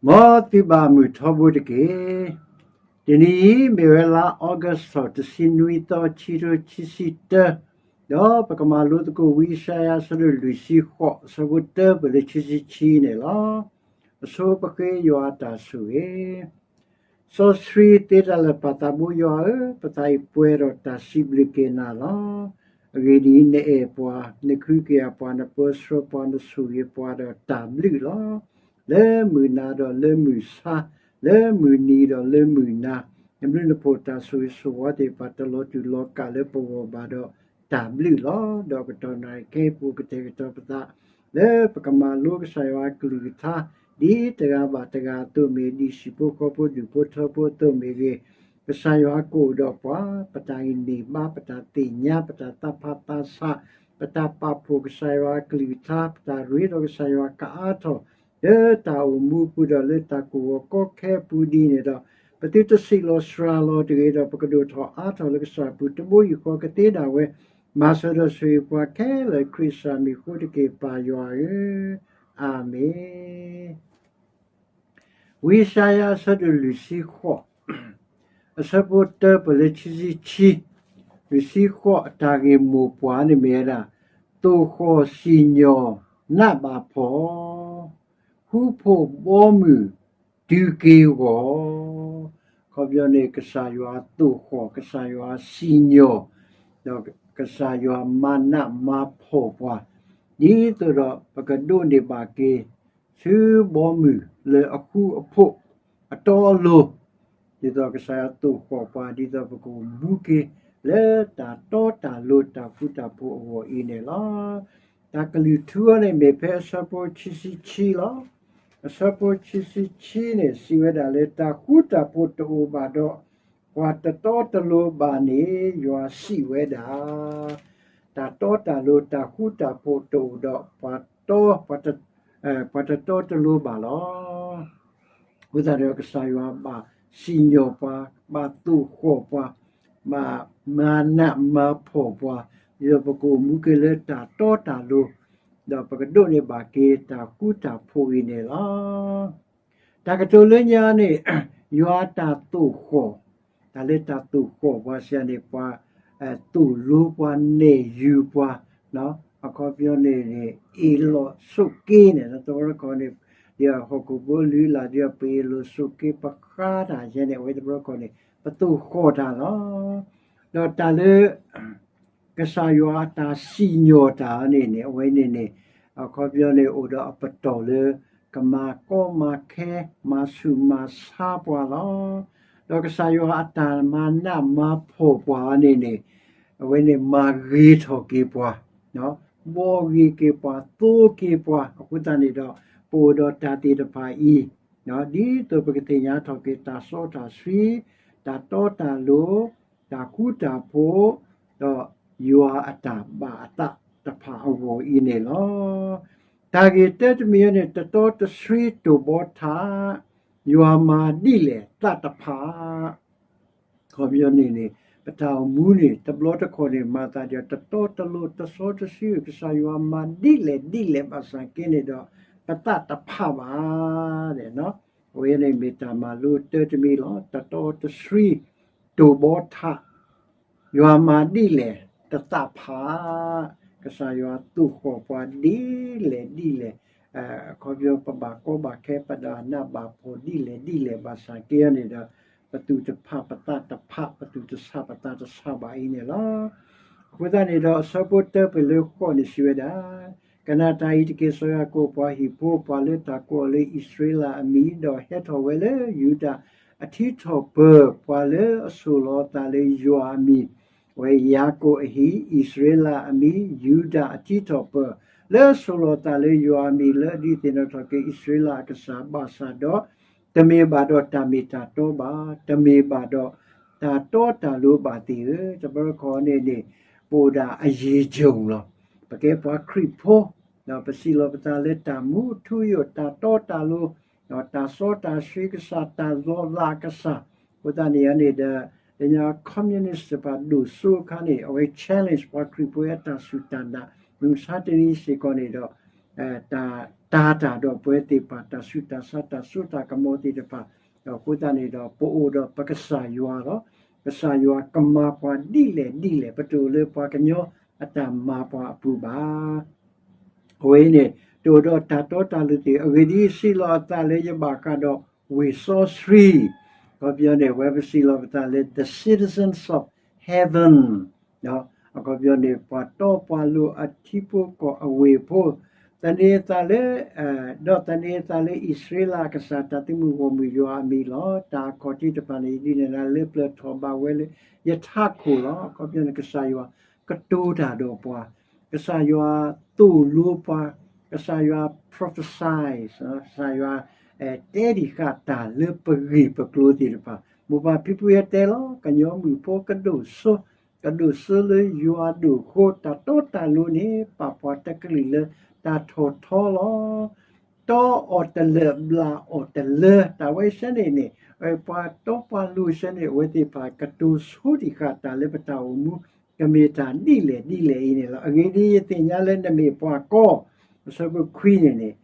မ်သုဘၣ်မုာ်ထီဘိတက့ၢ်. တနံၤအံၤ မ့ၢ်ဝဲလါ August ထီၣ် တဆံနွံသီ ခံကထိခံဆံတၢ, ဒီးပကမၤလိသကိးဝံယၡါယၤ အဆၢဒိၣ်လွံၢ်ဆံဃိး အဆၢဖိတၢ ပလၢခံဆံခံန့ၣ်လီၤ. အဆိပဃ့ယွၤအတၢ်ဆိၣ်ဂ့ၤ စီဆှံသ့တၢ်လၢာ် ပၢ်သးဘိယွၤဧၢ, ပသးအံၤပှဲၤဒီးတၢ်စံးဘျုးက့ၤနၤလီၤ. အဂ့ၢ်ဒ်အံၤ, နအဲၣ်ပှၤ, နကဟုကယာ်ပှၤ, နပၢဆှၢပှၤ, နဆိၣ်ဂ့ၤပှၤဒီးတၢ်ဘျုးလီၤ. လၢမုၢ်နၤဒီးလၢမုၢ်ဆါ, လၢမုၢ်နံၤဒီးလၢမုၢ်နၤ, နဘျုးနဖှိၣ်တၢ်ဆိၣ်ဂ့ၤဆိၣ်ဝါသ့ၣ်တဖၣ် တလီၤတူာ်လီၤကာ်လၢပဂီၢ်ဘၣ်ဒီးတၢ်ဘျုးလီၤ. ဒီးကတီၢ်နၣ်ရံၣ်ခဲအံၤပူၤ ကတဲာ်ကတီၤပသး လၢပကမၤလိကစၢ်ယွၤအကလုၢ်ကထါ ဒ်တဂၤဘၣ်တဂၤအသိးမ့ၢ်ဂ့ၤ, ဒ်ဟံၣ်ဖိဃီဖိဒူၣ်ဖိထၢဖိအသိးမ့ၢ်ဂ့ၤ, ကစၢ်ယွၤကအိၣ်ဒီးပှၤ, ပတၢ်ဂံၢ်န့ၢ်ဘါ, ပတၢ်သ့ၣ်ညါ, ပတၢ်သးဖးသးဆး, ပတၢ်ပာ်ဖှိၣ်ကစၢ်ယွၤအကလုၢ်ကထါ, ပတၢ်ရ့ဒီးကစၢ်ယွၤကအါထီၣ်, လၢတၢ်အိၣ်မူအပူၤဒီးလၢတၢ်ကိၢ်ဂီၤကီခဲအပူၤဒ်န့ၣ်ဒီး, ပသုတဆံးလီၤစှၤလီၤတဂ့ၤဒီး ပကဒိၣ်ထီၣ်အါထီၣ်လၢကစၢ်အပူၤ တဘိယူၢ်ဃီကသ့ဒၣ်ဝဲ, မၤစၢၤဒီးဆိၣ်ဂ့ၤပှၤခဲလၢာ်ခရံာ်ကစၢ်မံၤအဃိတက့ၢ် ပၢ်ယွၤဧၢ, အၤမ့ၣ်. ဝံယၡါယၤ အဆၢဒိၣ်လွံၢ်ဆံဃိး, အဆၢဖိတၢ ပလၢခံဆံခံ, လွံၢ်ဆံဃိး အတၢ်ဂ့ၢ်မိၢ်ပှၢ်န့ၣ်မ့ၢ်ဝဲဒၣ်, သိၣ်ဃီၣ်စံၣ်ညီၣ်နးဘၣ်ဖှီၣ်, ဃူဖိးဘီမုၢ်တုၤက့ၤဂီၢ်, အခီပညီန့ၣ် ကစၢ်ယွၤသိၣ်ဃီၣ်, ကစၢ်ယွၤစံၣ်ညီၣ်, ဒီးကစၢ်ယွၤမၤနးမၤဖှီၣ်ပှၤ, ဒ်သိးဒီးပကဒိးန့ၢ်ဘၣ်က့ၤ ဆူဘီမုၢ်လၢအဃူအဖိးအတီအလိၤ, ဒ်သိးကစၢ်ယွၤသိၣ်ဃီၣ်ပှၤ ဒ်သိးပကအိၣ်မူက့ၤ လၢတၢ်တီတၢ်လိၤတၢ်ဃူတၢ်ဖိးအဂီၢ်အံၤန့ၣ်လီၤ. တၢ်ကလုၢ်ထူအီၤန့ၣ်မ့ၢ်ဖဲအဆၢဖိခံဆံခံလီၤ. အဆၢဖိခံဆံခံန့ၣ် စံးဝဲဒၣ်လၢ တၢ်ဃူတၢ်ဖိးတအိၣ်ဘၣ်ဒီး ပှၤတတီတလိၤဘၣ်န့ၣ် ယွၤစံးဝဲဒၣ်, တၢ်တီတၢ်လိၤတၢ်ဃူတၢ်ဖိးတအိၣ်ဒီး ပှၤတတီတလိၤဘၣ်လီၤ. အဃိသတးဒီး ကစၢ်ယွၤဘၣ်စံၣ်ညီၣ်ပှၤ, ဘၣ်သိၣ်ဃီၣ်ပှၤ, ဘၣ်မၤနးမၤဖှီၣ်ပှၤ, ဒ်သိးပကအိၣ်မူက့ၤလၢတၢ်တီတၢ်လိၤ, ဒီးပကဒိးန့ၢ်ဘၣ်က့ၤတၢ်ဃူတၢ်ဖိးအံၤန့ၣ်လီၤ. တၢ်ကတိၤလၢညါန့ၣ် ယွၤတၢ်သိၣ်ဃီၣ်, တၢ်လၢတၢ်သိၣ်ဃီၣ်ပှၤစံးန့ၣ် ပှၤသိၣ်လိပှၤ နဲၣ်ယုၤပှၤ, အခီပညီန့ၣ်န့ၣ် အ့ၣ်လိာ်ဆိးက့န့ၣ် တဘျီတခီၣ်န့ၣ် ဒ်ဟီၣ်ခိၣ်ဖိလုၢ်လၢ် ဒ်ပအ့ၣ်လိာ်ဆိးက့ ပဃါတၢ်ယဲန့ၣ် အဝဲတဘျီတခီၣ်န့ၣ် ပသိၣ်ဃီၣ်တၢ်လီၤ. ဒီးတၢ်လၢ ကစၢ်ယွၤအတၢ်စံၣ်ညီၣ်တၢ်န့ၣ်န့ၣ် အဝဲန့ၣ်န့ၣ် အခီပညီန့ၣ် အိၣ်ဒီးအပတီၢ်လၢ ကမၤကီမၤခဲ မၤဆူၣ်မၤဆါပှၤလီၤ. ဒီးကစၢ်ယွၤအတၢ်မၤနးမၤဖှီၣ်ပှၤန့ၣ်န့ၣ် အဝဲန့ၣ်မၤဂ့ၤထီၣ်က့ၤပှၤ, ဘှီဂ့ၤက့ၤပှၤ သိက့ၤပှၤ အဃိသတးန့ၣ်ဒီး ပအိၣ်ဒီးတၢ်သ့ၣ်တဖၣ်အံၤ ဒ်သိးပကသ့ၣ်ညါထီၣ်က့ၤ တၢ်စီတၢ်ဆှံ, တၢ်တီတၢ်လိၤ, တၢ်ဃူတၢ်ဖိး, ဒီးယွၤအတၢ်ဘၣ်အသးတဖၣ်အဂီၢ်အံၤန့ၣ်လီၤ. တၢ်ဂ့ၢ်တၢတမံၤန့ၣ် တတီတဆှံတိၢ်ဘီထး, ယွၤမၤဒ်လဲၣ်သးတဖၣ် အခီပညီန့ၣ်န့ၣ် ပတၢ်အိၣ်မူန့ၣ် တဘျီတခီၣ်န့ၣ် မၤသးဒ်တတီတလိၤ တစီတဆှံ ကစၢ်ယွၤမၤဒ်လဲၣ်ဒ်လဲၣ်ဘၣ်ဆၣ်က့န့ၣ်ဒီး ပသးတဖၣ်ဘၣ်. အဝဲန့ၣ်မ့ၢ်တၢ်မၤလိတၢတမံၤလီၤ. တတီတဆှံ တိၢ်ဘီထး ယွၤမၤဒ်လဲၣ်တသးဖး, ကစၢ်ယွၤသိၣ်ဃီၣ်ပှၤဒ်လဲၣ်ဒ်လဲၣ်, အခီပညီ ပဘၣ်ကီဘၣ်ခဲ ပဒိးနးဘၣ်ဖှီၣ်ဒ်လဲၣ်ဒ်လဲၣ်ဘၣ်ဆၣ်က့န့ၣ်ဒီး ပသူၣ်တဖးပသးတဖး, ပသူၣ်တဆးပသးတဆးဘၣ်အံၤန့ၣ်လီၤ. အဃိသတးန့ၣ်ဒီး အဆၢဖိတၢပလၢဃိးန့ၣ်စံးဝဲဒၣ်, ကနၣ်တၢ်အံၤတက့ၢ်, စီၤယၤကိာ်ပှၤဟံၣ်ဖိ ပှၤလၢတၢ်ကိးအီၤလၢအံၣ်စရ့လးအမံၤ, ဒီးဟဲထီၣ်ဝဲလၢယူဒၤအထံထီၣ်ပၢၤ, ပှၤလၢအဆိၣ်လီၤအသးလၢယွၤအမံၤ, အဝဲယၤကိာ်အဟံၣ်, အံၣ်စရ့လးအမံၤ, ယူဒၤအထံထီၣ်ပၢၤ, လၢအဆိၣ်လီၤအသးလၢယွၤအမံၤ, လၢအဒုးသ့ၣ်နီၣ်ထီၣ်က့ၤ အံၣ်စရ့လးအကစၢ်, ဘၣ်ဆၣ်ဒီး တမ့ၢ်ဘၣ်ဒီးတၢ်မ့ၢ်တၢ်တီဘၣ်, တမ့ၢ်ဘၣ်ဒီးတၢ်တီတၢ်လိၤဘၣ်သ့ၣ်ဧၢ, တဘျီတခီၣ်န့ၣ်န့ၣ် ပအိၣ်ဒၣ်အယံာ်ယုာ်လီၤ. ပကဲပှၤခရံာ်ဖိ, ဒီးပစံးလီၤပသးလၢတၢ်မူထူယိာ်, တၢ်တီတၢ်လိၤ, ဒီးတၢ်စီတၢ်ဆှံကစၢ်, တၢ်လီၤလးကစၢ်, အဃိသတးန့ၣ်န့ၣ်ဒီး လၢညါ communist တဖၣ်ဒိၣ်စိအခါန့ၣ် အဝဲ challenge ပှၤခရံာ်ဖိအတၢ်စူၢ်တၢ်နာ်, မုၢ်မဆါတနံၤစ့ၢ်ကီးန့ၣ်ဒီး တၢ်တၤတၢ်ဒီးပဝဲသ့ၣ်တဖၣ် တၢ်ဆူးတၢ်ဆါ တၢ်စိတၢ်ကမီၤသ့ၣ်တဖၣ်, ဒီးအဃိသတးန့ၣ်ဒီး ပအိၣ်ဒီးပကစၢ်ယွၤလီၤ. ကစၢ်ယွၤကမၤပှၤဒ်လဲၣ်ဒ်လဲၣ်, ပတအိၣ်လၢပှၤကညီအတၢ်မၤပှၤအပူၤဘၣ်. အဝဲအံၤန့ၣ် တအိၣ်ဒီးတၢ်တီတၢ်လိၤသ့ၣ်, အဂ့ၢ်ဒ်အံၤ, စံးလီၤအသးလၢယဘၣ်ဃးဒီးဝ့ၢ်စီဆှံ, အခီပညီန့ၣ် အဝဲပစံးလီၤပသးလၢ the citizens of heaven, အခီပညီန့ၣ် ပှၤတီပှၤလိၤအထံဖိကီၢ်အဝ့ၢ်ဖိ, သန့ၤအသးလၢ ဒီးသန့ၤအသးလၢအံၣ်စရ့လးအကစၢ် တၢ်သုးမုၢ်ဂီၢ်မုၢ်ယွၤအမံၤလီၤ. တၢ်အခီၣ်ထံးတဖၣ်န့ၣ် ယဒုးနဲၣ်နၤလၢပျၢၤထီၣ်ဘၣ်ဝဲလၢယထးခိၣ်လီၤ. အခီပညီန့ၣ် ကစၢ်ယွၤကတိၤတၢ်ဒီးပှၤ, ကစၢ်ယွၤသိၣ်လိပှၤ, ကစၢ်ယွၤ prophesy, ကစၢ်ယွၤ တဲဒံးဃာ်တၢ်လၢပဂ့ၢ်ပကျိၤသ့ၣ်တဖၣ်, မိၢ်ပၢ်ဖံဖုဟဲတဲလီၤ, ကညီမုၣ်ဖိကဒိၣ်စိ, ကဒိၣ်စိလၢယွၤဒိၣ်ဃိ, တၢ်တီတၢ်လိၤန့ၣ် ပာ်ပှၤတကလုာ်လၢတၢ်ထီၣ်ထီလီၤ. တီအီၤတလၢာ်ဘျၣ်အီၤတလၢ, တၢ်ဝဲဆၢန့ၣ်န့ၣ် ပှၤတီပှၤလိၤဆၢန့ၣ် အဝဲသ့ၣ်တဖၣ်ကတိၤဆိတံၢ်ဃာ်တၢ်လၢပတၢ်အိၣ်မူ, ကမ့ၢ်တၢ်ဒ်လဲၣ်ဒ်လဲၣ်အံၤန့ၣ်လီၤ. အဂ့ၢ်ဒ်အံၤ, ယသ့ၣ်ညါလၢနမ့ၢ်ပှၤကီ, အဆၢဖိခွံန့ၣ်န့ၣ်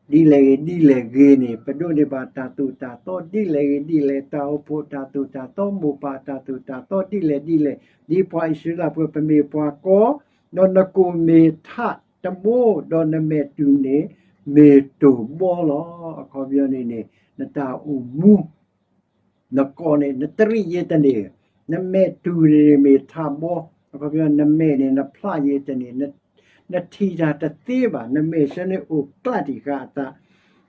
ဒ်လဲၣ်ဂ့ၤဒ်လဲၣ်ဂ့ၤန့ၣ် ပဒိးန့ၢ်ဘၣ်တၢ်သိၣ်တၢ်သီဒ်လဲၣ်ဂ့ၤဒ်လဲၣ်, တၢ်အိၣ်ဖှိၣ်တၢ်သိၣ်တၢ်သီ, မိၢ်ပၢ်တၢ်သိၣ်တၢ်သီဒ်လဲၣ်ဒ်လဲၣ်, ဒ်ပှၤအံၣ်စရ့လးဖိ ပမ့ၢ်ပှၤကီ, ဒီးနကိၣ်မ့ၢ်ထးတဘိ, ဒီးနမဲာ်တူၢ်န့ၣ် မ့ၢ်တိၢ်ဘီလီၤ. အခီပညီန့ၣ်န့ၣ် နတၢ်အိၣ်မူ နကိၣ်န့ၣ် နတရံးယဲၢ်တန့ၢ်, နမဲာ်တူၢ်န့ၣ် မ့ၢ်ထးဘီ, အခီပညီ နမဲာ်န့ၣ် နဖျးယဲၢ်တန့ၢ်, နထံၣ်တၢ်တသ့ဘၣ်, နမဲာ်ဆၢန့ၣ်အိၣ်ကျးတံၢ်ဃာ်အသး,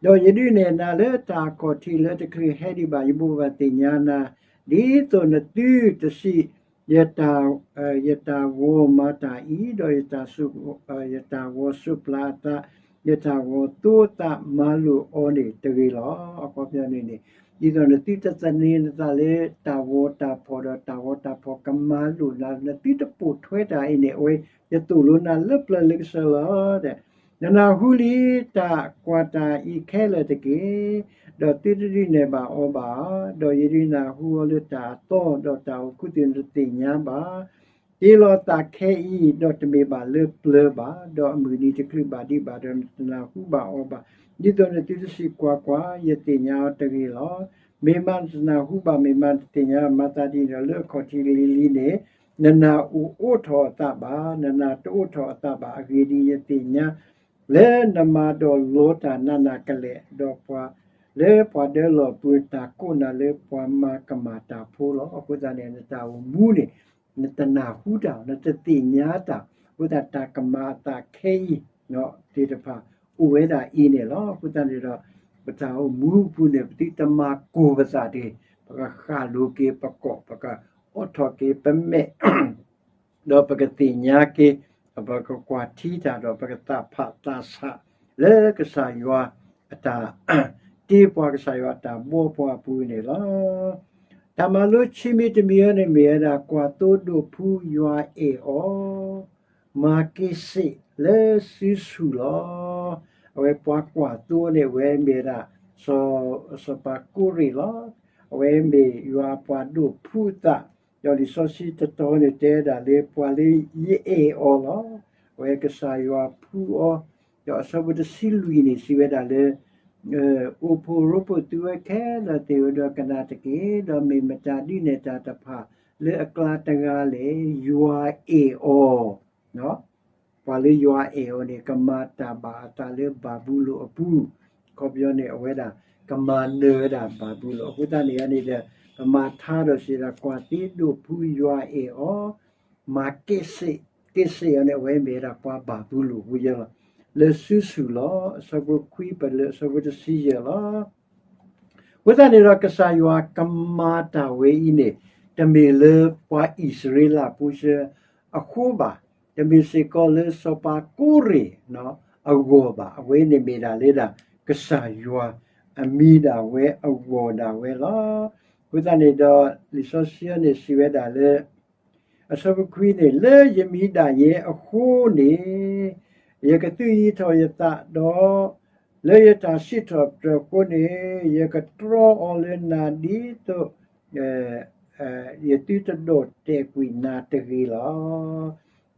ဒီးယဒုးနဲၣ်နၤလၢတၢ်အခီၣ်ထံးလၢတချုးဟဲဒံးဘၣ် ယဘိးဘၣ်သ့ၣ်ညါနၤ, ဒ်သိးနသုတစံး ယတၢ်ဂီၤမၤတၢ်အံၤ, ဒီး ယတၢ်ဂီၤစိးပျၤအသး, ယတၢ်ဂီၤသိအသးမၤလိာ်အီၤန့ၣ်တဂ့ၤလီၤ. အခီပညီန့ၣ်န့ၣ် ဒ်သိးနသုတသန့ၤနသးလၢတၢ်ဂီၤတၢ်ဖီၣ်, ဒီးတၢ်ဂီၤတၢ်ဖီၣ်ကမၤလိာ်နၤ, နသုတပိာ်ထွဲတၢ်အံၤန့ၣ် အဝဲယသိၣ်လိနၤလၢပျၢၤလၢကစၢၢ်လီၤ. နနၢ်ဟူလံတၢ်ကွၢ်တၢ်အံၤခဲလၢာ်တက့ၢ်, ဒီးသုတဒုးနဲၣ်ဘၣ်အီၤဘၣ်, ဒီးယဒုးနၢ်ဟူအီၤလၢတၢ်အသီ, ဒီးတၢ်အိၣ်ခူသူၣ်နတသ့ၣ်ညါဘၣ်. တ့လီၤသးခဲအံၤ, ဒီးတမ့ၢ်ဘၣ်လၢပျၢၤဘၣ်, ဒီးအမုၢ်နံၤတချုးဘၣ်ဒံးဘၣ်ဒီး နတနၢ်ဟူဘၣ်အီၤဘၣ်, ဒ်သိးနသုတစံး ကွၢ်ကွၢ်, ယသ့ၣ်ညါအီၤတဂ့ၤလီၤ. မ့ၢ်မးနတနၢ်ဟူဘၣ်, မ့ၢ်မးနတသ့ၣ်ညါ, မၤသးဒ်န့ၣ်ဒီး လၢအခီၣ်ထံးလံၤလံၤန့ၣ် နနၢ်အိၣ်အိးထီၣ်အသးဘၣ်, နနၢ်တအိးထီၣ်အသးဘၣ်. အဂ့ၢ်ဒ်အံၤ, ယသ့ၣ်ညါလၢနမၤဒီးလီတၢ်နးနးကလဲာ်, ဒီးပှၤလၢပှၤဒၢလီၢ်ပှၤတၢ်ကိးနၤလၢပှၤမၤကမၣ်တၢ်ဖိလီၤ. အဃိသတးန့ၣ် နတၢ်အိၣ်မူန့ၣ် နတနၢ်ဟူတၢ်, နတသ့ၣ်ညါတၢ်, အဃိသတးတၢ်ကမၤအသးခဲအံၤ သ့ၣ်တဖၣ် အိၣ်ဝဲဒၣ်အံၤန့ၣ်လီၤ. အဃိသတးန့ၣ်ဒီး ပတၢ်အိၣ်မူအပူၤန့ၣ် ပသုတမၤကိၢ်ပသးတဂ့ၤ, ပကဃၣ်လိၤက့ၤပကိၣ်, ပကအိးထီၣ်က့ၤပမဲာ် ဒီးပကသ့ၣ်ညါက့ၤ, ဒီးပကကွၢ်ထံတၢ်, ဒီးပကသးဖးသးဆး လၢကစၢ်ယွၤအတၢ်တ့ပှၤ, ကစၢ်ယွၤအတၢ်ဘှီပှၤအပူၤန့ၣ်လီၤ. တၢ်မၤလိဆံးမံၤတမံၤအံၤန့ၣ် မ့ၢ်ဝဲဒၣ် ကွၢ်သိဒိးဖှူယွၤအဲၣ်အီၤ, မၤက့ၤစ့းလၢစုဆူၣ်လီၤ. အဝဲပှၤကွၢ်သိန့ၣ် အဝဲမ့ၢ်ဝဲဒၣ် စီၤ, စီၤပၤကိရ့ၣ်လီၤ. အဝဲမ့ၢ်ယွၤအပှၤဒိးဖှူအသး, ဒီးလံာ်စီဆှံတတီၤန့ၣ် တဲဝဲဒၣ်လၢ ပှၤလၢယအဲၣ်အီၤလီၤ. အဝဲကစၢ်ယွၤဖှူအီၤ, ဒီးအဆၢဖိတဆံလွံၢ်န့ၣ် စံးဝဲဒၣ်လၢ အိၣ်ဖှိၣ်ရိဖှိၣ်သုဝဲခဲလၢာ်သ့ၣ်ဧၢ, ဒီးကနၣ်တက့ၢ်. ဒီးမ့ၢ်မတၤဒုးနဲၣ်တၢ်တဖၣ်လၢအကျါတဂၤလဲၣ်. ယွၤအဲၣ်အီၤ, ပှၤလၢယွၤအဲၣ်အီၤန့ၣ် ကမၤတၢ်ဘၣ်အသးလၢဘၤဘူလိၣ်အပူၤ, အခီပညီန့ၣ် အဝဲဒၣ်ကမၤနၢၤဝဲဒၣ်ဘၤဘူလိၣ်. အဃိသတးန့ၣ်န့ၣ်ဒီး ပမၤထါဒီးစံးဒၣ် ကွၢ်သိဒိးဖှူယွၤအဲၣ်အီၤ, မၤက့ၤစ့း, က့ၤစ့းအီၤန့ၣ် အဝဲမ့ၢ်ဝဲဒၣ်ပှၤဘၤဘူလိၣ်ဖိယဲလီၤ. လၢစုဆူၣ်လီၤ. အဆၢဖိခွံပလၢာ် အဆၢဖိတဆံယဲၢ်လီၤ. အဃိသတးန့ၣ်ဒီး ကစၢ်ယွၤကမၤတၢ်ဝဲအံၤန့ၣ် တမ့ၢ်လၢပှၤအံၣ်စရ့လးဖိဆှၢအဃိဘၣ်, တမ့ၢ်စ့ၢ်ကီးလၢစီၤပၤကိရ့ၣ်အဂီၢ်ဘၣ်. အဝဲန့ၣ်မ့ၢ်ဒၣ်လၢဒၣ် ကစၢ်ယွၤအမံၤဒၣ်ဝဲအဂီၢ်ဒၣ်ဝဲလီၤ. အဃိသတးန့ၣ်ဒီး လံာ်စီဆှံန့ၣ်စံးဝဲဒၣ်လၢ အဆၢဖိခွံန့ၣ်, လၢယမံၤဒၣ်ယဲအဃိန့ၣ် ယကသူၣ်ယံၤထီၣ်ယသးဒီး လၢယတၢ်စံးထီၣ်ပတြၢၤအဃိန့ၣ် ယကတြီအီၤလၢနၤဒ်သိး ယသုတဒိးတဲာ်ကွံာ်နၤတဂ့ၤလီၤ.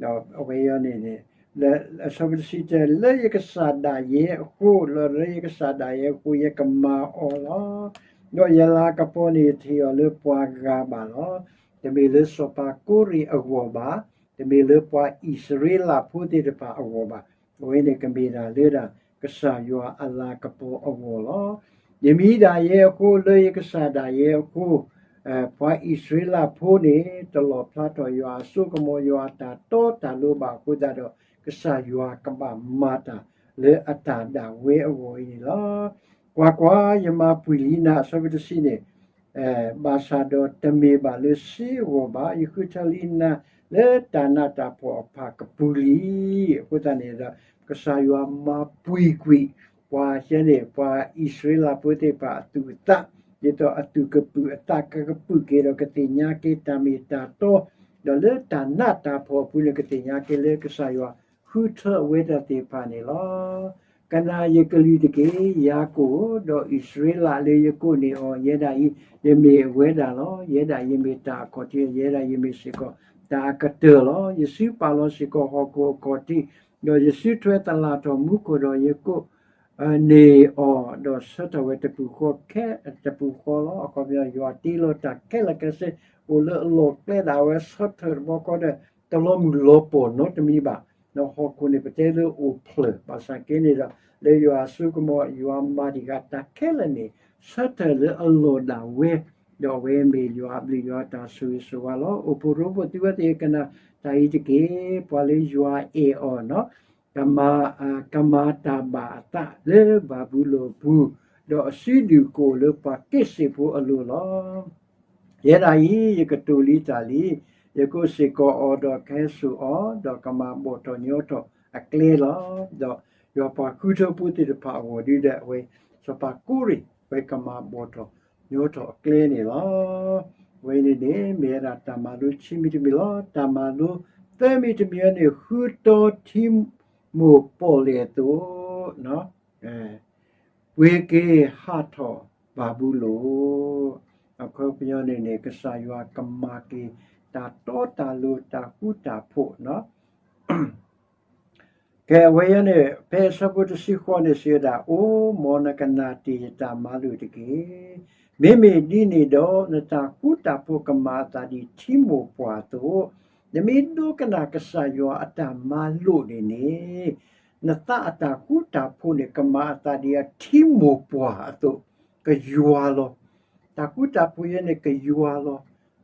ဒီးအဝဲအံၤန့ၣ်န့ၣ် လၢအဆၢဖိတဆံတဲ လၢယကစၢ်ဒၣ်ယဲအဃိ, လၢယကစၢ်ဒၣ်ယဲအဃိ ယကမၤအီၤလီၤ. ဒီးယလၤကပီၤန့ၣ်ယထံၣ်အီၤလၢပှၤဂၤဘၣ်လီၤ. တမ့ၢ်လၢစီၤပၤကိရ့ၣ်အဂီၢ်ဘၣ်, တမ့ၢ်လၢပှၤအံၣ်စရ့လးဖိသ့ၣ်တဖၣ်အဂီၢ်ဘၣ်. အဝဲန့ၣ်ကမ့ၢ်ဒၣ်လၢဒၣ်ကစၢ်ယွၤအလၤကပီၤအဂီၢ်လီၤ. ယမံဒၣ်ယဲအဃိ, လၢယကစၢ်ဒၣ်ယဲအဃိ, ပှၤအံၣ်စရ့လးဖိန့ၣ် တလီၣ်ဖျါထီၣ်ယွၤအစိကမီၤ ယွၤအတၢ်တီတၢ်လိၤဘၣ်အဃိသတးဒီး ကစၢ်ယွၤကဘၣ်မၤတၢ်လၢအတၢ်ဒၣ်ဝဲအဂီၢ်အံၤန့ၣ်လီၤ. ကွၢ်ကွၢ်, ယမၤပှံၤလံနၤ အဆၢဖိတဆံန့ၣ်, ဘၣ်ဆၣ်ဒီးတမ့ၢ်ဘၣ်လၢစ့အဂီၢ်ဘၣ်, ယဃုထၢလံနၤလၢတၢ်နးတၢ်ဖှီၣ်အဖၣ်ကပူၤလံ. အဃိသတးန့ၣ်ဒီး ကစၢ်ယွၤမၤပှံၤကွံာ် ပှၤယဲန့ၣ် ပှၤအံၣ်စရ့လးဖိသ့ၣ်တဖၣ်အသူၣ်အသး, ဒ်သိးအသူၣ်ကပုာ်အသးကကပုာ်က့ၤဒီး ကသ့ၣ်ညါက့ၤတၢ်မ့ၢ်တၢ်တီ, ဒီးလၢတၢ်နးတၢ်ဖှီၣ်အပူၤန့ၣ် ကသ့ၣ်ညါက့ၤလၢကစၢ်ယွၤဃုထၢအဝဲဒၣ်သ့ၣ်တဖၣ်န့ၣ်လီၤ. ကနၣ်ယကလုၢ်တက့ၢ်, ယၤကိာ်ဧၢ, ဒီးအံၣ်စရ့လးလၢယကိးန့ၢ်အီၤ, ယဲဒၣ်အံၤ ယမ့ၢ်အဝဲဒၣ်လီၤ. ယဲဒၣ်ယမ့ၢ်တၢ်အခီၣ်ထံး, ယဲဒၣ်ယမ့ၢ်စ့ၢ်ကီးတၢ်အကတၢၢ်လီၤ. ယစုပာ်လီၤစ့ၢ်ကီးဟီၣ်ခိၣ်အခီၣ်ထံး, ဒီးယစုထွဲသလၣ်ထီၣ်မူခိၣ်ဒီးယကိးန့ၢ်အီၤ, ဒီးဆၢထၢၣ်ဝဲတပူၤဃီခဲ တပူၤဃီလီၤ. အခီပညီ ယွၤတ့လီၤတၢ်ခဲလၢာ်ခဲဆ့ အိၣ်လၢအလီၢ်ကျဲဒၣ်ဝဲ ဆၢထၢၣ်တဘျီဃီဒီး တလီၤမုၢ်လီၤပှီၢ်နီတမံၤဘၣ်. ဒီးဟီၣ်ခိၣ်န့ၣ် ပတဲလၢအိၣ်ဖျၢၣ်, ဘၣ်ဆၣ်က့န့ၣ်ဒီး လၢယွၤအစိကမီၤ ယွၤမၤတံၢ်ဃာ်တၢ်ခဲလၢာ်န့ၣ် ဆၢထၢၣ်လၢအလီၢ်ဒၣ်ဝဲ, ဒီးအဝဲမ့ၢ်ယွၤအဘျုးယွၤတၢ်ဆိၣ်ဂ့ၤဆိၣ်ဝါလီၤ. အိၣ်ဖှိၣ်ရိဖှိၣ်သုဝဲသ့ၣ် ကနၣ်တၢ်အံၤတက့ၢ်. ပှၤလၢယွၤအဲၣ်အီၤန့ၣ် ကမၤ, ကမၤတၢ်ဘၣ်အသးလၢဘၤဘူလိၣ်အပူၤ, ဒီးအစုဒုၣ်ကအိၣ်လၢပှၤက့ၣ်စ့ၣ်ဖိအလိၤလီၤ. ယဲဒၣ်အံၤ ယကတိၤလံတၢ်လံ, ယကအိၣ်စ့ၢ်ကီးအီၤဒီးကဟဲစိာ်အီၤ, ဒီးကမၤဘီၣ်ထီၣ်ညီထီၣ်အကျဲလီၤ. ဒီးယွၤပှၤဃုထၢဖိသ့ၣ်တဖၣ်အဂီၢ်ဒ်ဒီး အဝဲစီၤပၤကိရ့ၣ် ဝဲကမၤဘီၣ်ထီၣ်ညီထီၣ်အကျဲန့ၣ်လီၤ. အဝဲန့ၣ်န့ၣ် မ့ၢ်ဝဲဒၣ်တၢ်မၤလိခံမံၤတမံၤလီၤ. တၢ်မၤလိသၢမံၤတမံၤန့ၣ် ဃုတီထံမိၢ်ပီၣ်လဲၣ်အသိး ပှ့ၤက့ၤဟးထီၣ်ဘၤဘူလိၣ်. အခီပညီန့ၣ်န့ၣ် ကစၢ်ယွၤကမၤက့ၤတၢ်တီတၢ်လိၤ တၢ်ဃူတၢ်ဖိးန့ၣ် ကဲ အဝဲအံၤန့ၣ် ဖဲအဆၢဖိတဆံဃိးန့ၣ် စံးဝဲဒၣ်, အိ မ်နကနၣ်တ့ၢ်ယတၢ်မၤလိာ်တက့ၢ်. မ့မ့ၢ်ဒ်န့ၣ်ဒီး နတၢ်ဃူတၢ်ဖိးကမၤအသးဒ်ထံမိၢ်ပှၢ်အသိး, နမ့ၢ်ဒိကနၣ်ကစၢ်ယွၤအတၢ်မၤလိာ်န့ၣ်န့ၣ်, နသးအတၢ်ဃူတၢ်ဖိးန့ၣ် ကမၤအသးဒ်အထံမိၢ်ပှၢ်အသိး, ကယွၤလီၤ. တၢ်ဃူတၢ်ဖိးယဲန့ၣ် ကယွၤလီ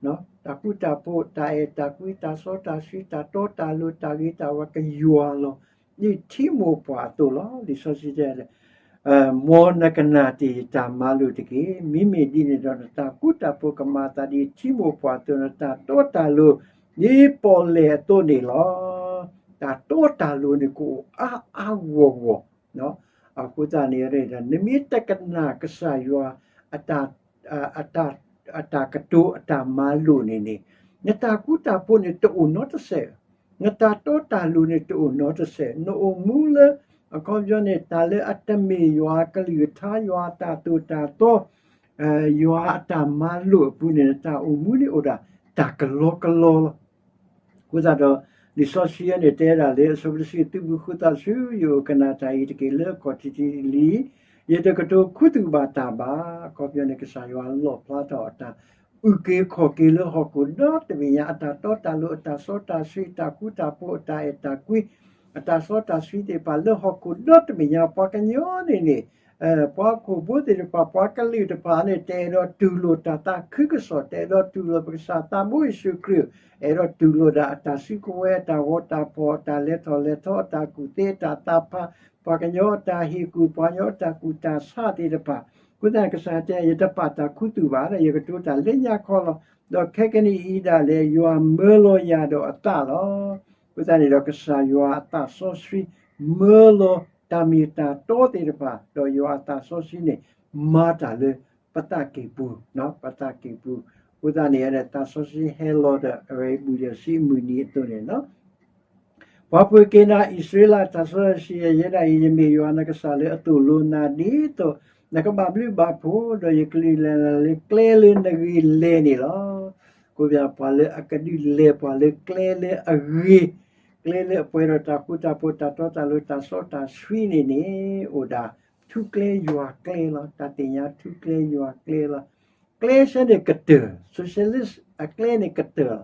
ၤ. တၢ်ဃူတၢ်ဖိး, တၢ်အဲၣ်တၢ်ကွံ, တၢ်စီတၢ်ဆှံ, တၢ်တီတၢ်လိၤ, တၢ်ဂ့ၤတၢ်ဝါ ကယွၤလီၤ. ဒ်ထံမိၢ်ပှၢ်အသိးလီၤ. လံာ်စီဆှံတဲ, မ်နကနၣ်တ့ၢ်ယတၢ်မၤလိာ်တက့ၢ်. မ့မ့ၢ်ဒ်န့ၣ်ဒီး နတၢ်ဃူတၢ်ဖိးကမၤအသးဒ်ထံမိၢ်ပှၢ်အသိး, နတၢ်တီတၢ်လိၤ ဒ်ပီၣ်လဲၣ်အသိးန့ၣ်လီၤ. တၢ်တီတၢ်လိၤန့ၣ် ကအိၣ်အါအါဂီၢ်ဂီၢ် အဃိသတးန့ၣ် နမ့ၢ်တကနၣ်ကစၢ်ယွၤ အတၢ်ကတိၤအတၢ်မၤလိာ်န့ၣ်န့ၣ်, နတၢ်ဃူတၢ်ဖိးန့ၣ် တအိၣ်နီတစဲး, နတၢ်တီတၢ်လိၤန့ၣ် တအိၣ်နီတစဲး, နအိၣ်မူလၢ အခီပညီန့ၣ် တၢ်လၢအတမ့ၢ်ယွၤအကလုၢ်ကထါ ယွၤအတၢ်သိၣ်တၢ်သီ ယွၤအတၢ်မၤလိာ်အပူၤန့ၣ် နတၢ်အိၣ်မူန့ၣ်အိၣ်ဒၣ်တၢ်ကလီကလီလီၤ. အဃိသတးဒီး လံာ်စီဆှံအံၤန့ၣ် တဲဒၣ်လၢအဆၢဖိတဆံ သုးဘူးဃုသးဆူယအိၣ်ကနၣ်တၢ်အံၤတက့ၢ်. လၢအခီၣ်ထံးထံးလံ ယတကတိၤခူသူၣ်ဘၣ်တၢ်ဘၣ်. အခီပညီန့ၣ် ကစၢ်ယွၤလီၣ်ဖျါထီၣ်အတၢ်အုၣ်က့ၤခီၣ်က့ၤလၢဟီၣ်ခိၣ်ဒီတဘ့ၣ်ညါ, အတၢ်တီတၢ်လိၤ, အတၢ်စီတၢ်ဆှံ, အတၢ်ဃူတၢ်ဖိး, အတၢ်အဲၣ်တၢ်ကွံ, အတၢ်စီတၢ်ဆှံသ့ၣ်တဖၣ် လၢဟီၣ်ခိၣ်ဒီတဘ့ၣ်ညါ ပှၤကညီန့ၣ်န့ၣ် ပှၤဟီၣ်ခိၣ်ဖိသ့ၣ်တဖၣ် ပှၤကလုာ်တဖၣ်န့ၣ် တအဲၣ်ဒိးတူၢ်လိာ်တၢ်သးခုကစီၣ်, တအဲၣ်ဒိးတူၢ်လိာ်ပကစၢ်သးဘိယ့ၣ်ၡူးခရံာ်, အဲၣ်ဒိးတူၢ်လိာ်ဒၣ်အတၢ်စုကဝဲၤ, အတၢ်ဂီၤတၢ်ဖီၣ်, အတၢ်လဲၤထီၣ်လဲၤထီ, အတၢ်ကူၣ်သ့, အတၢ်သးဖး, ပှၤကညီအတၢ်ဟ့ၣ်ကူၣ်, ပှၤကညီအတၢ်ကူၣ်တၢ်ဆးသ့ၣ်တဖၣ်. အဃိသတး ကစၢ်တဲ ယတပာ်တၢ်ခူသူၣ်ဘၣ်ဒီး ယကတိၤတၢ်လၢညါခီလီၤ. ဒီးခဲကနံၣ်အံၤဒၣ်လဲာ် ယွၤမၢလီၤယၤဒီးအသးလီၤ. အဃိသတးန့ၣ်ဒီး ကစၢ်ယွၤအသးစီဆှံ မၢလီၤတၢ်မ့ၢ်တၢ်တီသ့ၣ်တဖၣ်, ဒီးယွၤအသးစီဆှံန့ၣ် မၤတၢ်လၢပသးကံၢ်ပူၤ, ပသးကံၢ်ပူၤ. အဃိသတးန့ၣ် သးစီဆှံဟဲလီၤဒီး အဝဲဘူးဒီးဆံးမုၢ်နံၤအသိးန့ၣ်လီၤ. ပှၤပှ့ၤက့ၤနၤ အံၣ်စရ့လး တၢ်စီတၢ်ဆှံ ယဲဒၣ်အံၤ ယမ့ၢ်ယွၤနကစၢ်လၢအသိၣ်လိနၤဒ်သိး နကဘၣ်ဘျုးဘၣ်ဖှိၣ် ဒီးယကဒုးလဲၤနၤလၢကျဲလၢနဂ့ၤလဲၤန့ၣ်လီၤ. ကိးဘၣ်ပှၤလၢအကဒုးလဲၤပှၤလၢကျဲလၢအဂ့ၤ ကျဲလၢအပှဲၤဒီးတၢ်ဃူတၢ်ဖိး တၢ်တီတၢ်လိၤ တၢ်စီတၢ်ဆှံန့ၣ်န့ၣ် အိၣ်ဒၣ်ထူကျဲယွၤကျဲလီၤ. တၢ်သ့ၣ်ညါထူကျဲယွၤကျဲလီၤ. ကျဲဆၢန့ၣ်ကတၢၢ်, socialist အကျဲန့ၣ်ကတၢၢ်လီၤ.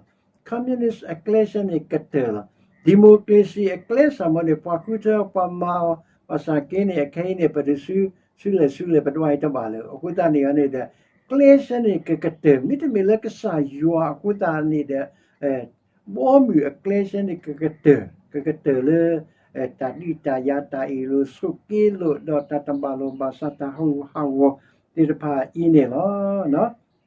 communist အကျဲဆၢန့ၣ်ကတၢၢ်လီၤ. democracy အကျဲစ့ၢ်မ့ၢ်န့ၣ် ပှၤဃုထၢပှၤမၤအီၤ ဘၣ်ဆၣ်က့န့ၣ် အခဲအံၤန့ၣ် ပတစု ဆူလဲၣ်ဆူလဲၣ် ပဒွးအံၤတဘၣ်လၢၤ. အဃိသတးန့ၣ်န့ၣ်ဒီး ကျဲဆၢန့ၣ်ကကတၢၢ် မ့တမ့ၢ်လၢကစၢ်ယွၤအဃိသတးန့ၣ်ဒီး ဘီမုၢ်အကျဲဆၢန့ၣ် ကကတၢၢ်, ကကတၢၢ်လၢ တၢ်ဒုးတၢ်ယၤ တၢ်အ့ၣ်လိာ်ဆိးက့လိာ် ဒီးတၢ်တဘၣ်လိာ်ဘၣ်စး တၢ်ဟးဂူာ်ဟးဂီၤသ့ၣ်တဖၣ်အံၤန့ၣ်လီၤ.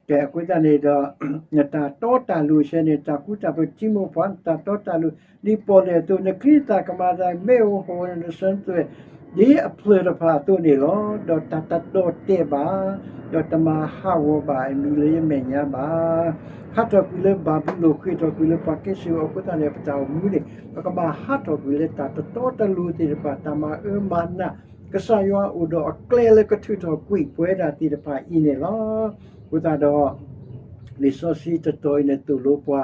ကဲအဃိသတးန့ၣ်ဒီး နတၢ်တီတၢ်လိၤဆၢန့ၣ် တၢ်ဃူတၢ်ဖိး ထံမိၢ်ပှၢ် နတၢ်တီတၢ်လိၤ ဒ်ပီၣ်လဲၣ်အသိး နချံနသၣ်ကမၤအသး မ့ၣ်အူဟီၣ် နစၢၤသွဲၣ် ဒ်အဖျၢၣ်တဖၣ်အသိးန့ၣ်လီၤ. ဒီးတၢ်တဒိးတဲာ်ဘၣ်, ဒီးတမၤဟးဂီၤဘၣ်အမံၤလၢယမဲာ်ညါဘၣ်. ဟးထီၣ်ကွံာ်လၢဘၤဘူလိၣ် ဃ့ၢ်ထီၣ်ကွံာ်လၢပှၤကဲစ့ၣ်အဃိသတးန့ၣ် ပတၢ်အိၣ်မူန့ၣ် ပကဘၣ်ဟးထီၣ်ကွံာ်လၢတၢ်တတီတလိၤသ့ၣ်တဖၣ် တၢ်မၤအၢမၤနး ကစၢ်ယွၤအိၣ်ဒီးအကျဲလၢကထုးထီၣ်ကွံာ်ပဝဲဒၣ်သ့ၣ်တဖၣ်အံၤန့ၣ်လီၤ. အဃိသတးဒီး လံာ်စီဆှံတတီၤအံၤန့ၣ်သိၣ်လိပှၤ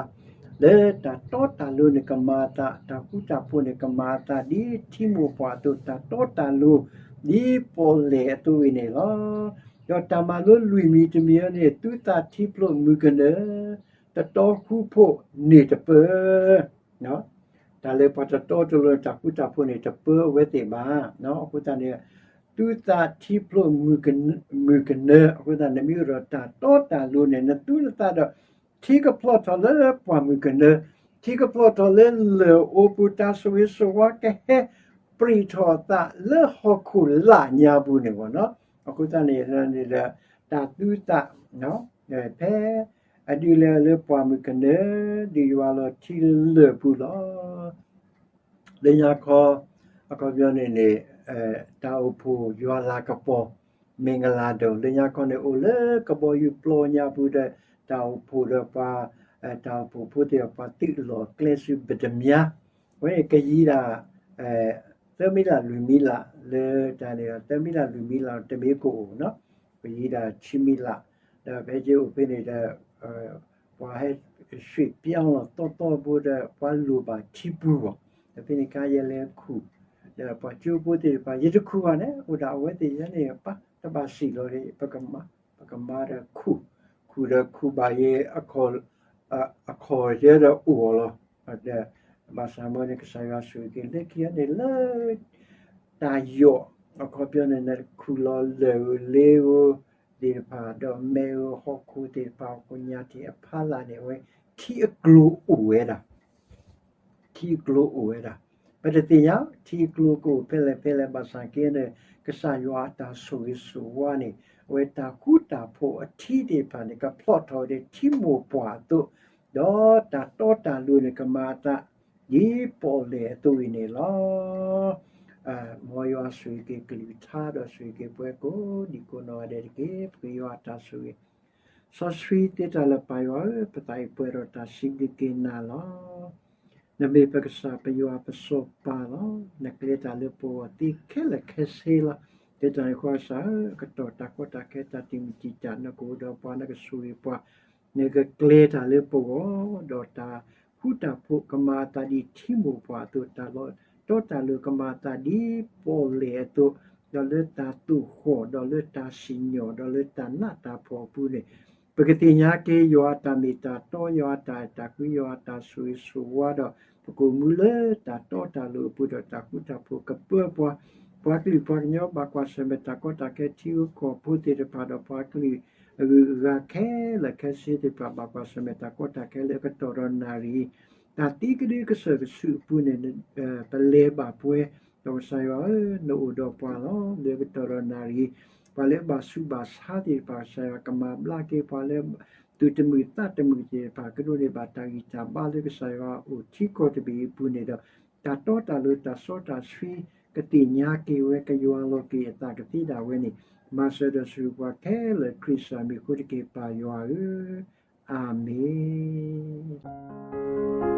လၢတၢ်တီတၢ်လိၤန့ၣ်ကမၤအသး, တၢ်ဃူတၢ်ဖိးန့ၣ်ကမၤအသး ဒ်ထံမိၢ်ပှၢ်အသိး တၢ်တီတၢ်လိၤ ဒ်ပီၣ်လဲၣ်အသိးအံၤန့ၣ်လီၤ. ဒီးတၢ်မၤလိလွံၢ်မံၤတမံၤန့ၣ် သုသးထံဖျိးမုၢ်ကနၢ, တတီဃူဖိးန့ၢ်တပၢၢ် တၢ်လၢပှၤတတီတလိၤန့ၣ် တၢ်ဃူတၢ်ဖိးန့ၣ် တပၢၢ်အဝဲသ့ၣ်ဘၣ်. အဃိသတးန့ၣ် သုသးထံဖျိးမုၢ်ကနၢ, အဃိသတးန့ၣ် မ့ၢ်အိၣ်ဒီးတၢ်တီတၢ်လိၤန့ၣ် နသူနသးဒီး ထံကဖျီၣ်ထီၣ်လၢပှၢ်မုၢ်ကနၢ, ထံကဖျီၣ်ထီၣ်လၢလၢၢ်အိပူၤ တၢ်ဆိၣ်ဂ့ၤဆိၣ်ဝါကဟဲပြံၣ်ထီၣ်အသးလၢဟီၣ်ခိၣ်လာ်ညါပူၤန့ၣ်လီၤ. အဃိသတးန့ၣ်န့ၣ်ဒီး တၢ်သူသး ဖဲအဒုးလၢလၢပှၢ်မုၢ်ကနၢ ဒုးယွၤလီၤထံလၢၢ်ပူၤလီၤ. လၢညါခီ အခီပညီန့ၣ်န့ၣ် တၢ်အိၣ်ဖှိၣ်ယွၤလၤကပီၤ မ့ၢ်ကလၤဒိၣ် လၢညါခီန့ၣ် အိၣ်လၢကဘီယူၤပျီညါပူၤဒီး တၢ်အိၣ်ဖှိၣ်ဒီးပှၤ တၢ်အိၣ်ဖှိၣ်ဖိသ့ၣ်ဒီး ပှၤသုးလီၢ်ကျဲဆူပတမြါ အဝဲန့ၣ်ကယံၤဒၣ် သၢမံလၢ်လွံၢ်မံလၢ် လၢတၢ်န့ၣ်ဒီး သၢမံလၢ်လွံၢ်မံလၢ် တမ့ၢ်ကအိၣ်နီၤ ကယံၤဒၣ်ဆံမံလၢ် ဒီးဖဲက့အိၣ်ဖဲန့ၣ်ဒီး ပှၤဟဲ ရွှေ့ပြောင်း လီၤသီသီဖိဒီး ပှၤလိၣ်ဘၣ်ထံပူၤဘၣ် ဒီးဖဲန့ၣ်အခါယလဲၤခူၣ် ဒီးပှၤကၠိဖိသ့ၣ်တဖၣ် ယတခူၣ်ဘၣ်န့ၣ် အိၣ်ဒၣ်အဝဲသ့ၣ်ယဲန့ၣ် ပတဘၣ်စံးလီၤ ပကမၤဒီးခူၣ် ခူၣ်ဒီးခူၣ်ဘၣ်ယဲ အခီၣ်ယဲဒီးအိၣ်အီၤလီၤ. ဒီးဘၣ်ဆၣ်မ့ၢ်န့ၣ် ကစၢ်ယွၤဆိၣ်ဂ့ၤက့ၤလၢခံန့ၣ်လၢ တၢ်ယီၣ် အခီပညီန့ၣ် နခူၣ်လီၤလၢၢ်ဧိၤလ့ဧိၤသ့ၣ်တဖၣ် ဒီးမဲးဧိၤဟီၣ်ခိၣ်သ့ၣ်တဖၣ် ကိညါထံးအဖီလာ်န့ၣ် အဝဲထံအကျိၤအိၣ်ဝဲဒၣ် ထံအကျိၤအိၣ်ဝဲဒၣ် ပတသ့ၣ်ညါ ထံအကျိၤကအိၣ်ဖဲလဲၣ်ဖဲလဲၣ် ဘၣ်ဆၣ်က့န့ၣ် ကစၢ်ယွၤအတၢ်ဆိၣ်ဂ့ၤဆိၣ်ဝါန့ၣ် အဝဲတၢ်ဃူတၢ်ဖိးအထံသ့ၣ်တဖၣ်န့ၣ် ကဖျီၣ်ထီၣ်ဝဲဒၣ်ထံမိၢ်ပှၢ်အသိး ဒီးတၢ်တီတၢ်လိၤန့ၣ် ကမၤအသး ဒ်ပီၣ်လဲၣ်အသိးအံၤန့ၣ်လီၤ. မ်ယွၤဆိၣ်ဂ့ၤက့ၤကလုၢ်ကထါဒီးဆိၣ်ဂ့ၤက့ၤပှၤကိးဒံကိးနီၢ်ဂၤဒဲးတက့ၢ်. ပဃ့ယွၤအတၢ်ဆိၣ်ဂ့ၤ စီဆှံသ့တၢ်လၢပၢ်ယွၤဧၢ, ပသးအံၤပှဲၤဒီးတၢ်စံးဘျုးက့ၤနၤလီၤ. နမ့ၢ်ပကစၢ်ပယွၤပစီၤပၤလီၤ. နကျဲတၢ်လၢပဂီၢ်သ့ခဲလၢာ်ခဲဆ့လီၤ. ဒ်တၢ်န့ၣ်အဃိ ကစၢ်ဧၢ, ကတီၢ်တၢ်ကီတၢ်ခဲတၢ်တံာ်မုၢ်တံာ်တာ် နကအိၣ်ဒီးပှၤ နကဆိၣ်ဂ့ၤပှၤ နကကျဲတၢ်လၢပဂီၢ်, ဒီးတၢ်ဃူတၢ်ဖိးကမၤအသးဒ်ထံမိၢ်ပှၢ်အသိး, တၢ်လီၤတီတၢ်လိၤကမၤအသးဒ်ပီၣ်လဲၣ်အသိး, ဒီးလၢတၢ်သိၣ်ဃီၣ်, ဒီးလၢတၢ်စံၣ်ညီၣ်, ဒီးလၢတၢ်နးတၢ်ဖှီၣ်အပူၤန့ၣ်, ပကသ့ၣ်ညါက့ၤယွၤအတၢ်မ့ၢ်တၢ်တီ, ယွၤအတၢ်အဲၣ်တၢ်ကွံ, ယွၤအတၢ်ဆိၣ်ဂ့ၤဆိၣ်ဝါဒီး ပကအိၣ်မူလၢတၢ်တီတၢ်လိၤအပူၤဒီး တၢ်ဃူတၢ်ဖိးကပၢပှၤ, ပှၤကလုာ်ပှၤကညီဘၣ်ကွၢ်ဆၢၣ်မဲာ်တၢ်ကီတၢ်ခဲ ထံဖိကီၢ်ဖိသ့ၣ်တဖၣ်ဒီး ပှၤကလုာ်အဂုၤအဂၤခဲလၢာ်ခဲဆ့သ့ၣ်တဖၣ် ဘၣ်ကွၢ်ဆၢၣ်မဲာ်တၢ်ကီတၢ်ခဲလၢအကတီၢ်ဒီးနၣ်ရံၣ် တၢ်သံကဒုကစၢၢ်ကဆူးအပူၤန့ၣ် ပလဲၤဘၣ်ပှဲၤ, ဒီးကစၢ်ယွၤဧၢ, နအိၣ်ဒီးပှၤလီၤ. လၢအကတီၢ်ဒီးနၣ်ရံၣ် ပှၤလၢအဘၣ်ဆူးဘၣ်ဆါသ့ၣ်တဖၣ် ကစၢ်ယွၤကမၤဘျါက့ၤ ပှၤလၢသူၣ်တမုာ်သးတမုာ်သ့ၣ်တဖၣ် ကဒိးန့ၢ်ဘၣ်တၢ်ဂံၢ်တၢ်ဘါလၢကစၢ်ယွၤအအိၣ်ထံကီၢ်တဘ့ၣ်အပူၤန့ၣ်ဒီး တၢ်တီတၢ်လိၤတၢ်စီတၢ်ဆှံ ကသ့ၣ်ညါက့ၤဝဲ ကယွၤလီၤက့ၤအသးကသ့ဒၣ်ဝဲန့ၣ် မၤစၢၤဒီးဆိၣ်ဂ့ၤပှၤခဲလၢာ် ခရံာ်စၢ်မံၤအဃိတက့ၢ် ပၢ်ယွၤဧၢ, အၤမ့ၣ်.